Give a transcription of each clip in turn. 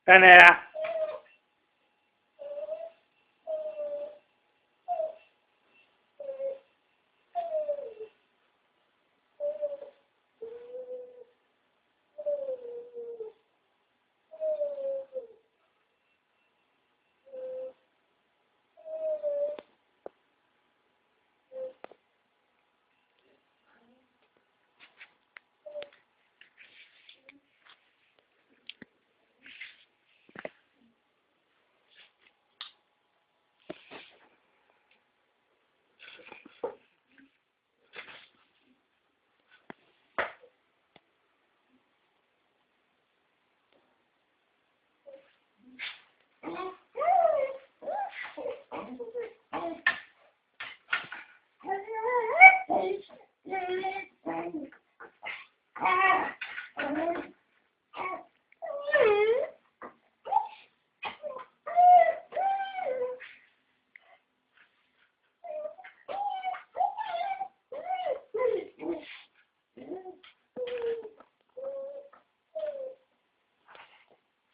等下啦。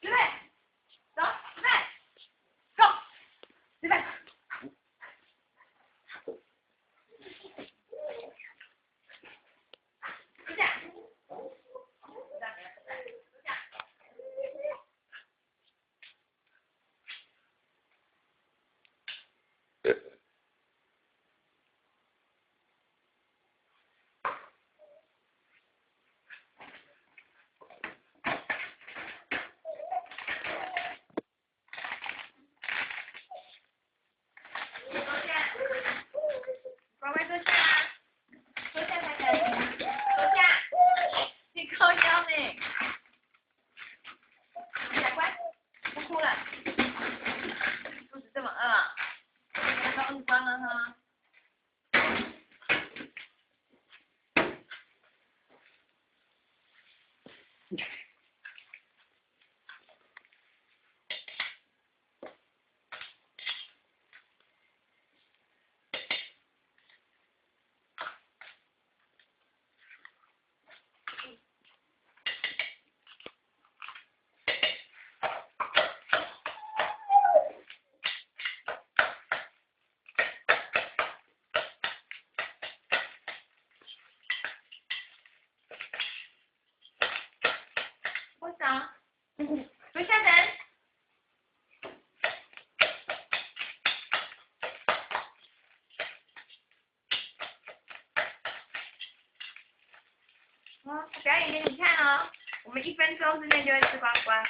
预备，走，预备，Go，预备。坐下。坐下。坐下。乖乖坐下。坐下才可以。坐下。你靠腰呢？起来，乖，不哭了。肚子這麼餓，剛剛餓光了哈。我想，坐下等。我表演給你看哦，我們1分鐘之內就會吃光光。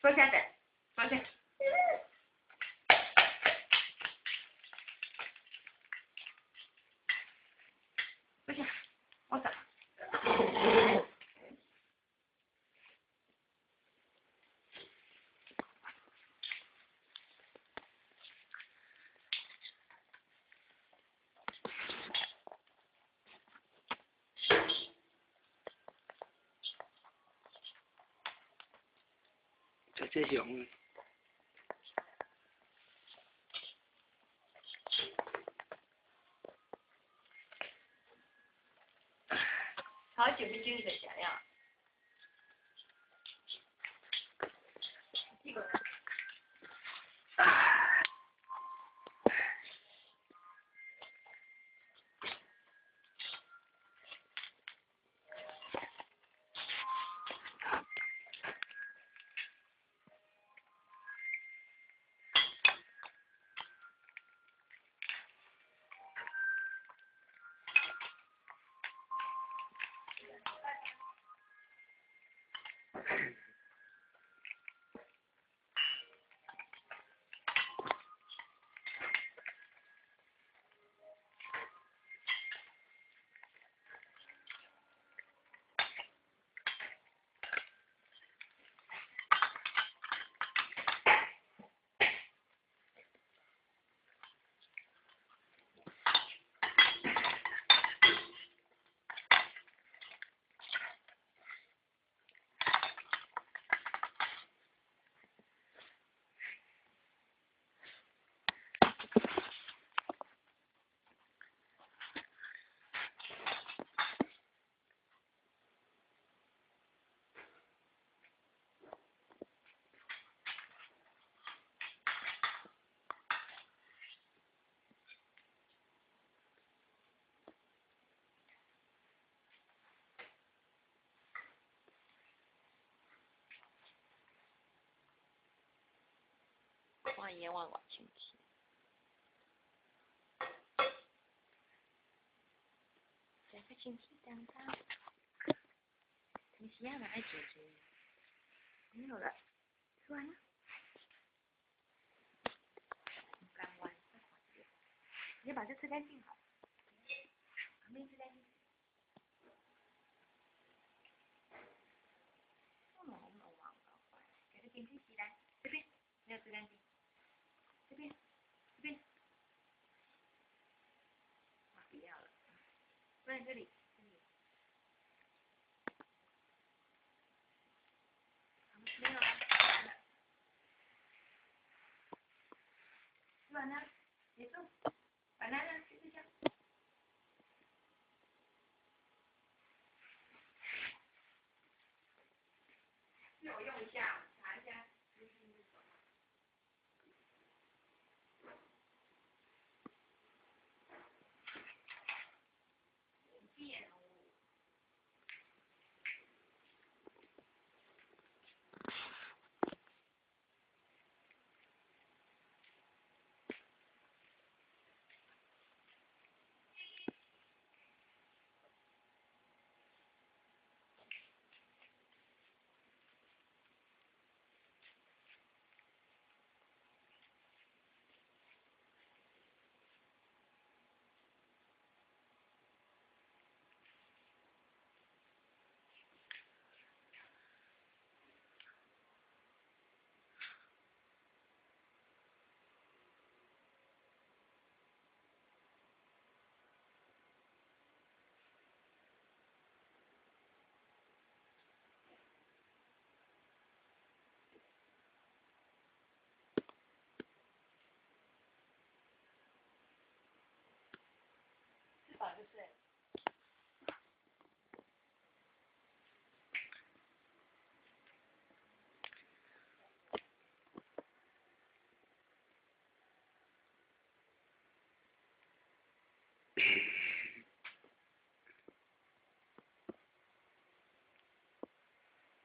坐下等，坐下。坐下，我走。這這熊。好久沒見你就食了。這個。看伊換偌清氣。食較清氣當當。平時仔嘛愛濟濟。沒有了，吃完了。甘願，你把這吃乾淨好。旁邊吃乾淨。哦，我乖，給他點點起來，這邊沒有吃乾淨，這邊，這邊，啊，不要了，放在這裡，這裡，好，沒有了，吃完了，結束，晚安了，去睡覺。我用一下，查一下。變。吃飽就睡。